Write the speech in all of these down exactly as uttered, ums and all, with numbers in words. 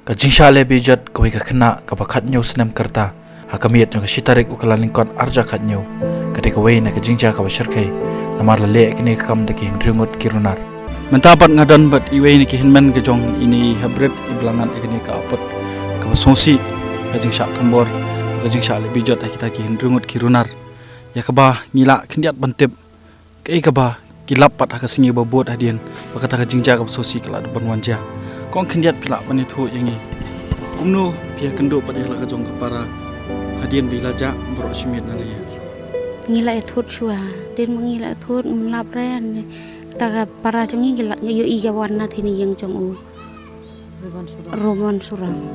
Ka jingshah leh bejot kawei ka khynnah kaba khathynñiew snem ka rta ha ka miet jong ka shi tarik u Kyllalyngkot arhajar khathynñiew ka dei kawei na ka jingjia kaba shyrkhei namar la leh kane ka kam da ki hynriew ngut ki runar. Mynta pat nga don bad iwei na ki hynmen ka jong ine i Hybrid iba la ngat ïa kane ka apot kaba sngewsih, ka jingshah thombor, ka jingshah leh bejot ha kita ki hynriew ngut ki runar. Ïa kaba ngi lah khyndiat ban tip kaei kaba ki lap pat ha ka sngi ba bud hadien ba kata ka jingjia kaba sngewsih ka lah ban wan jia. Kong khyndiat phi lah ban ïathuh ïa ngi kumno phi ïakynduh pat ïa la ka jong ka para hadien ba i la jah baroh shi miet na ïa. Ngi la ïathuh shuwa, dien ma ngi la ïathuh ngim lap re ne. Kata ka para jong ngi ki la ïohi ka wan na thini ïing jong u Romon Surang.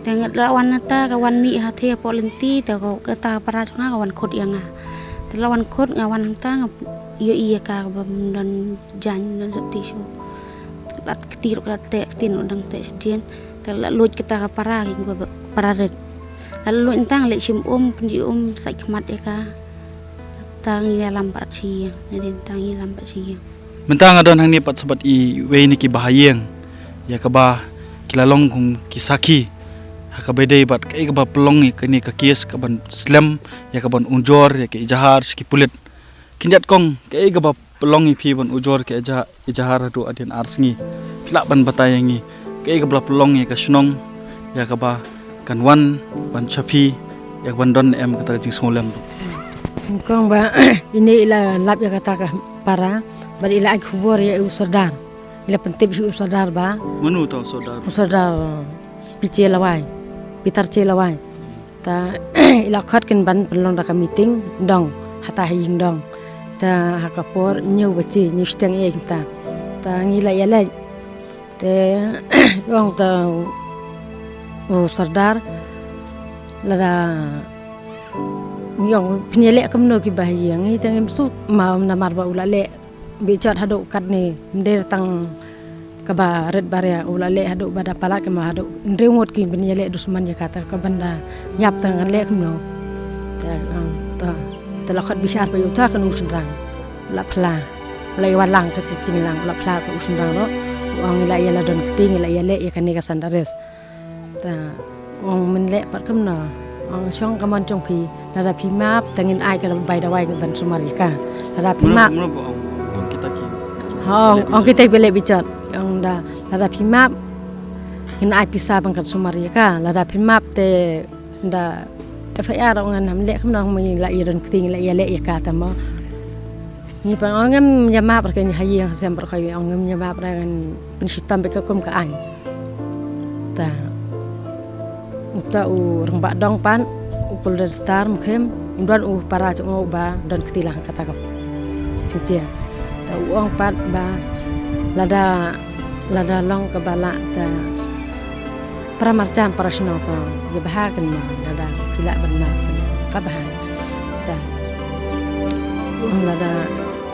Te ngat la wan nata ka wan mih ha thia poh lynti te ko kata para jong nga ka wan khut ïa nga. Te la wan khut nga wan nata nga ïohi ïa ka bam don jan don sati shu. La kti ruh ka la teh kti ruh dang teh sdien. Te la luit kata ka para ki ko para rit. La luit nata nga leit shim um pynji um sait khmat ïa ka. Ta ngi la lam pat shi ïing, ne din ta ngi lam pat shi ïing. Mynta nga don hangne pat sa bad iwei na ki bahaïing ïa kaba ki la long kum ki sakhi ha kaba dei bad kaei kaba pynlong ïa kane ka kes kaban slem ïa kaban ujor ïa ka ejahar sha ki pulit. Khyndiat kong, kaei kaba pynlong ïa phi ban ujor ka eja-, ejahar haduh hadien ar sngi? Phi lah ban batai ïa ngi kaei kaba la pynlong ïa ka shnong ïa kaba kan wan ban sha phi ïa kaban don em kata ka jingsngewlem? Kong ba ine i la lap ïa kata ka para bad i la ai khubor ïa u sordar. I la pyntip sha u sordar ba. Mano uta u sordar? U sordar Piche Lawai, Pitar Che Lawai. Ta i la khot kin ban pynlong da ka meeting dong hata ha ïing dong. Ta ha ka por hynñiew baje, hynñiew shiteng eh mynta. Ta ngi la ïaleit. Te ong ta u sordar lada ngi ong phin ïaleh kumno ki bahaïing, ngi te ngim suk ma namar ba u la leh bejot haduh katne, ym dei tang kaba rit baria, u la leh haduh ba da palat, kynmaw haduh hynriew ngut ki ban ïaleh dusmon ïa kata, kaban da ïap tang ngan leh kumno. Te, um, te, te la khot bishar ba ïa uta kan u shynrang. U la phla. U la ïa wan lang ka jingïalang, u la phla te u shynrang ruh. U ong ngi la ïa la don kti, ngi la ïaleh ïa kane ka Sandaris. Ta ong men leh pat kumno. Ong shong ka mon jong phi. Lada phi map te ngin ai ka bai dawai ban sumar ïa ka. Lada phi map. Mano ba ong, ong kita ki. Ong kita ki ba leh bejot. Ong da lada phi map ngin ai pisa ban kan sumar ïa ka. Lada phi map te da F I R ong ngan ham leh kumno, ngi la ïa don kti, ngi la ïaleh ïa ka te mo. Ngi pat ong ngam ïa map re, ka ngi ha ïing ha sem re, ka ong ngam ïa map re, ngan pynshitom beit ka kum ka aiñ. Ta uta u rangbah dong pat u Golden Star Mukhim, u don u para jong u ba don kti lang kata ka jingjia. Ta u ong pat ba lada, lada long kaba lah ta para marjan para shnong to ïa bha kan mo, lada phi lah ban map kan ka bha. Ta lada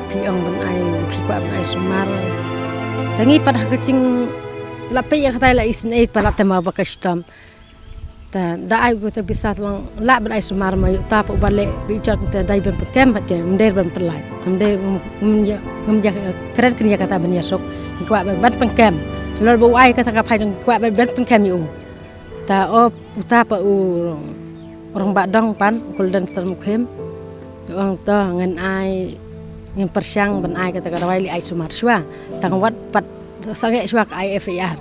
phi ong ban ai, phi kwah ban ai sumar. Ta ngi pat ha ka jing la peit ïa kata la isynei pat la te ma ba ka shitom. Ta da ai ko ta pisa, long lah ban ai sumar ma ïa uta pat uba leh bejot, te dei ban pynkem pat ke, ym dei ban pynlait. Ym dei, ym, ym ïa, ym ïa kren kan ïa kata ban ïa suk. Ngi kwah ban, ban pynkem. Lor ba u ai kata ka phai dang kwah ban, ban pynkem ïa u. Ta o uta pat u rangbah dong pat, Golden Star Mukhim. Ong to ngan ai, ngan pyrshang ban ai kata ka dawai, leit ai sumar shuwa. Tang wat pat sangeh shuwa ka I F I R.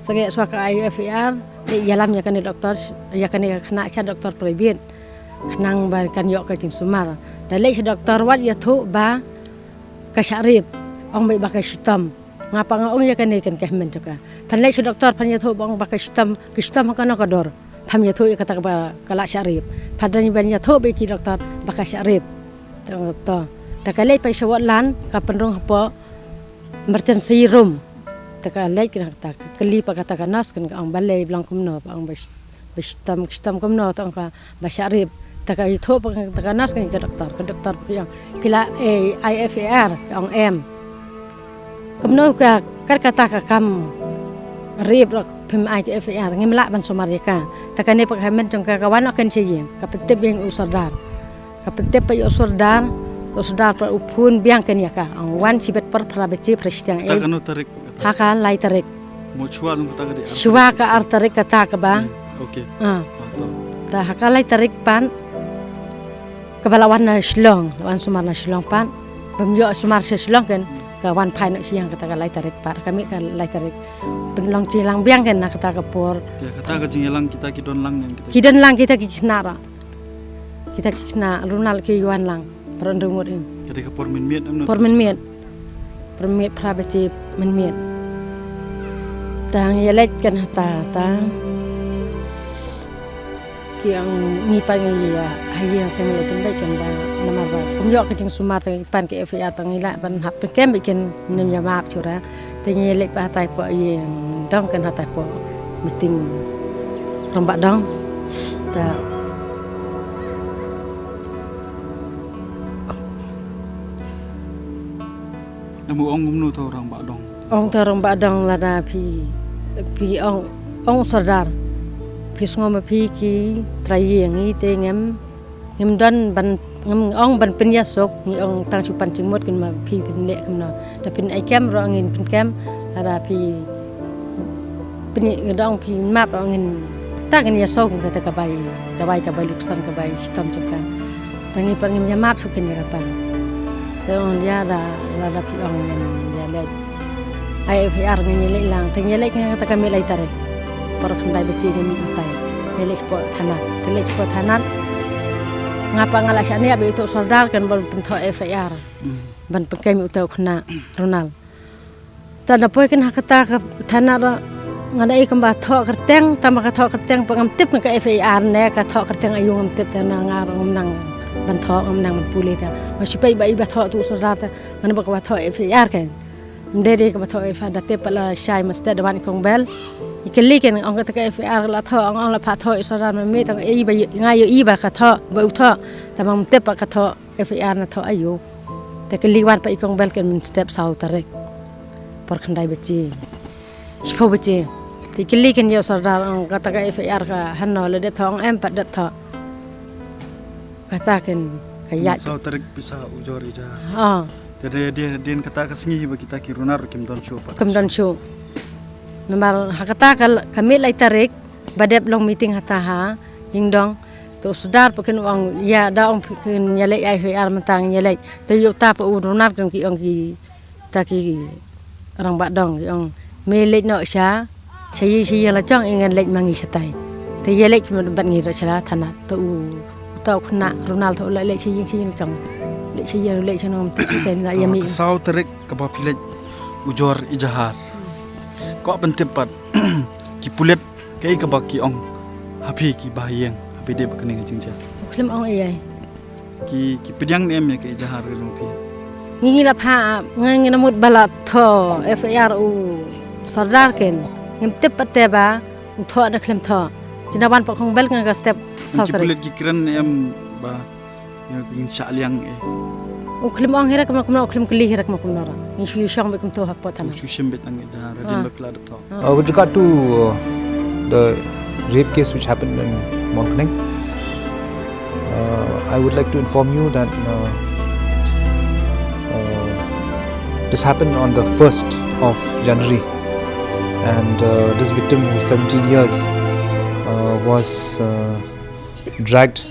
Sangeh shuwa ka I F I R, leit ïalam ïa kane doktor, ïa kane ka khynnah sha doktor private. Khnang ba kan ïoh ka jingsumar. Da leit sha doktor wat ïathuh ba ka shah rip. Ong beit ba ka shitom. Nga pat nga ong ïa kane kan ka hynmen jong ka. Phan leit sha doktor phan ïathuh ba ong ba ka shitom, ka shitom ha kano ka dur. Pham ïathuh ïa kata ba ka lah shah rip. Phan dang ban ïathuh beit ki doktor ba ka shah rip. To, to. Da ka leit pat sha ward lan, ka pynrung hapoh emergency room. Ta ka leit kata, ka kylli pat kata ka nurse kan ka ong balei, ba long kumno, ba ong ba sh-, ba shitom, shitom kumno, ta ong ka ba shah rip. Ta ka ïathuh pat kata ka nurse kan ïa ka doktor, ka doktor pat ka ong phi la ai I F I R, ka ong em. Kumno ka, kat kata ka kam rip ruh phim ai ka F I R, ngim lah ban sumar ïa ka. Ta kane pat ka hynmen jong ka ka wan noh kan sha ïing, ka pyntip biang u sordar. Ka pyntip pat ïa u sordar, u sordar pat u phone biang kan ïa ka. Ong wan shibit por phra baje phra shiteng. Ta kano tarik? Ha ka lai tarik. Mo shuwa jong kata ka dei ar shuwa tarik. Ka ar tarik kata kaba. Hmm, okay. Ah. Ah, to. Ta ha ka lai tarik pat kaba la wan na Shillong, la wan sumar na Shillong pat. Bym ïoh sumar sha Shillong ken, ka wan phai na Shillong kata ka lai tarik pat. Ka mih ka lai tarik. Pynlong jingïalang biang ken na kata ka por. Te kata ka jingïalang kita ki don lang ken kita. Ki don lang kita ki khynnah ruh. Kita ki khynnah Ronald ki wan lang. Pynrung mut im. Ka dei ka por mynmiet em na? Por mynmiet. Por mynmiet phra baje mynmiet. Tang ïa leit kan hata ta. Ki ong ngi pat ngi ïa ha ïing sa ngi leit pynbeit kan ba namar ba kum ïoh ka jingsumar ta pan ka F I R ta ngi lah ban hap pynkem beit kan nym ïa map shuwa. Te ngi leit pat hatai poh ïing dong kan hatai poh meeting rangbah dong. Ta Em u ong kumno to rangbah dong? Ong to rangbah dong lada phi, phi ong, ong sordar. Phi sngew ma phi ki trai ïing ngi te ngim, ngim don ban, ngim ong ban pynïasuk, ngi ong tang shu pan jingmut kin ma phi phin leh kumno. Da phin ai kem ruh ngin pynkem, lada phi pynïadong phi map ruh ngin ta ngin ïasuk kata ka bai, da bai ka bai luksan ka bai shitom jong ka. Tang ngi pat ngim ïa map shuh kin ïa kata. Te ong ïa da, lada phi ong ngin ïa leit. Ai F I R ngin ïa leit lang, te ngi ïa leit kin ïa kata ka mih lai tarik. Por khyndai baje ngi mih mynta. Ngi leit shapoh thanat, ngi leit shapoh thanat. Nga pat nga la shaniah bad uto u sordar kan ban pynthoh F I R. Hmm. Ban pynkem ïa uto u khynnah Ronald. Ta da poi kin ha kata ka thanat ruh nga da i kumba thoh kyrteng, tang ba ka thoh kyrteng pat ngam tip nga ka F I R ne ka thoh kyrteng aïu ngam tip te na nga ruh ngam nang ban thoh, ngam nang ban pule te. Nga shu peit ba i ba thoh tu sordar te, nga da ba kaba thoh F I R ken. Ym dei dei kaba thoh F I R da tip pat la shai mastet da wan i kong Bel. I kylli ken ong kata ka F I R la thoh, ong ong la phah thoh i sordar ma me tang i ba nga ïohi ba ka thoh, ba u thoh, tang ba ngam tip pat ka thoh F I R na thoh aïu. Te kylli wan pat i kong Bel ken mynstep saw tarik. Por khyndai baje. Shiphew baje. Te kylli ken ïa u sordar ong kata ka F I R ka hano la dep thoh ong em pat dep thoh. Kata ken ka ïaid. Saw tarik pisa ujor ija. Ha. Te de de din kata ka sngi ba kita ki runar kim don shuh pat. Kim don shuh. Namar ha kata ka, ka mih lai tarik ba dep long meeting hata ha ïing dong. Te u sordar pat ken ong ïa da ong phi ken ïa leit ai F I R mynta ngin ïa leit. Te ïa uta pat u runar ken ki ong ki ta ki rangbah dong ki ong me leit noh sha sha ïing sha ïing la jong i ngan leit ma ngi shatai. Te ïa leit ki bad ngi ruh sha la thanat te u uta u khynnah Ronald te u la leit sha ïing sha ïing la jong. Leit sha ïing leit sha nong te shu ken la ïa mih. Ka saw tarik kaba phi leit ujor ijahar. Ko pyntip pat ki pulit kaei kaba ki ong ha phi ki bahaïing ha phi dei ba kane ka jingjia. U khlem ong ei ei. Ki, ki pdiang ne em ïa ka ijahar ka jong phi? Ngi ngi la phah, ngi ngi la mut ba la thoh F I R u sordar ken. Ngim tip pat te ba u thoh ne khlem thoh. Jin da wan pat kong Bel ngan ka step saw tarik. Ki pulit ki kren ne em ba ïa ngin shah liang eh? U khlem ong hi ra kumno kumno, u khlem kylli hi ra kumno kumno ra. Ngi shu ïa shong beit kumto hapoh thanat. Shu shim beit tang ijahar hadien ba phi la dep thoh. Uh, with regard to, uh, the rape case which happened in Monkneng, uh, I would like to inform you that, uh, uh, this happened on the first of January, and, uh, this victim, who's seventeen years, uh, was, uh, dragged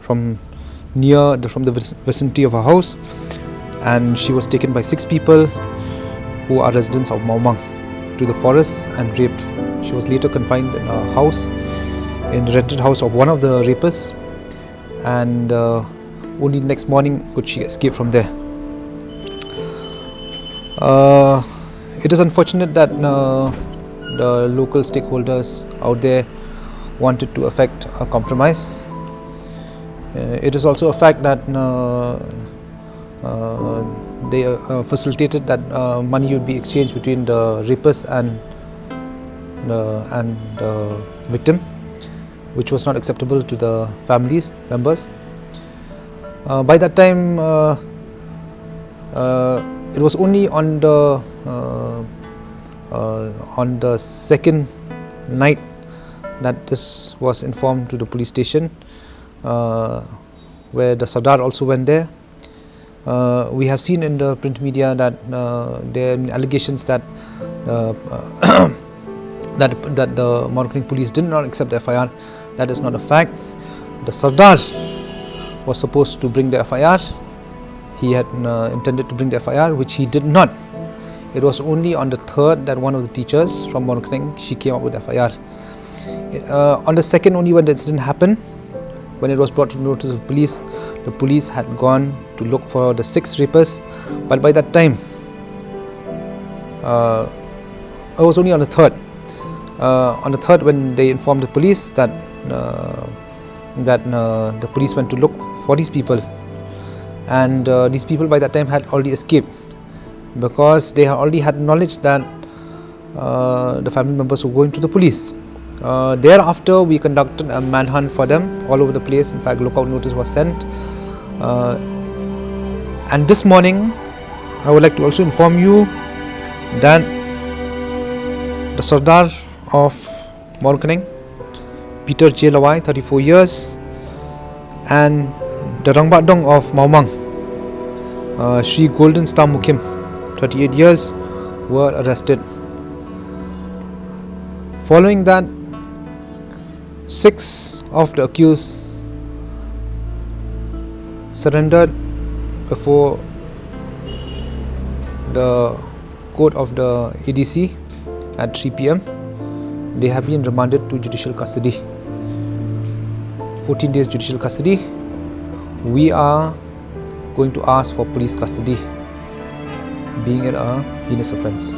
from near the, from the vic-, vicinity of her house, and she was taken by six people who are residents of Mawmang to the forest and raped. She was later confined in a house, in the rented house of one of the rapists, and, uh, only next morning could she escape from there. Uh, it is unfortunate that, uh, the local stakeholders out there wanted to effect a compromise. Uh, it is also a fact that, uh, uh, they, uh, facilitated that, uh, money would be exchanged between the rapist and the, and the victim, which was not acceptable to the families members. Uh, by that time, uh, uh, it was only on the, uh, uh, on the second night that this was informed to the police station, uh, where the Sardar also went there. Uh, we have seen in the print media that, uh, there are allegations that uh, uh, that that the Mawryngkneng police did not accept the F I R. That is not a fact. The Sardar was supposed to bring the F I R. He had uh, intended to bring the F I R, which he did not. It was only on the third that one of the teachers from Mawryngkneng, she came up with F I R. Uh, on the second only, when the incident happened, when it was brought to notice of police, the police had gone to look for the six rapists. But by that time, uh, it was only on the third. Uh, on the third, when they informed the police that uh, that uh, the police went to look for these people, and uh, these people by that time had already escaped, because they had already had knowledge that uh, the family members were going to the police. Uh, thereafter, we conducted a manhunt for them all over the place. In fact, lookout notice was sent. Uh, and this morning, I would like to also inform you that the Sardar of Mawryngkneng, Peter J Lawai, thirty-four years, and the Rangbah Dong of Mawmang, uh, Shri Golden Star Mukhim, thirty-eight years, were arrested. Following that, six of the accused surrendered before the court of the A D C at three p m. They have been remanded to judicial custody. fourteen days judicial custody. We are going to ask for police custody, being it a heinous offence.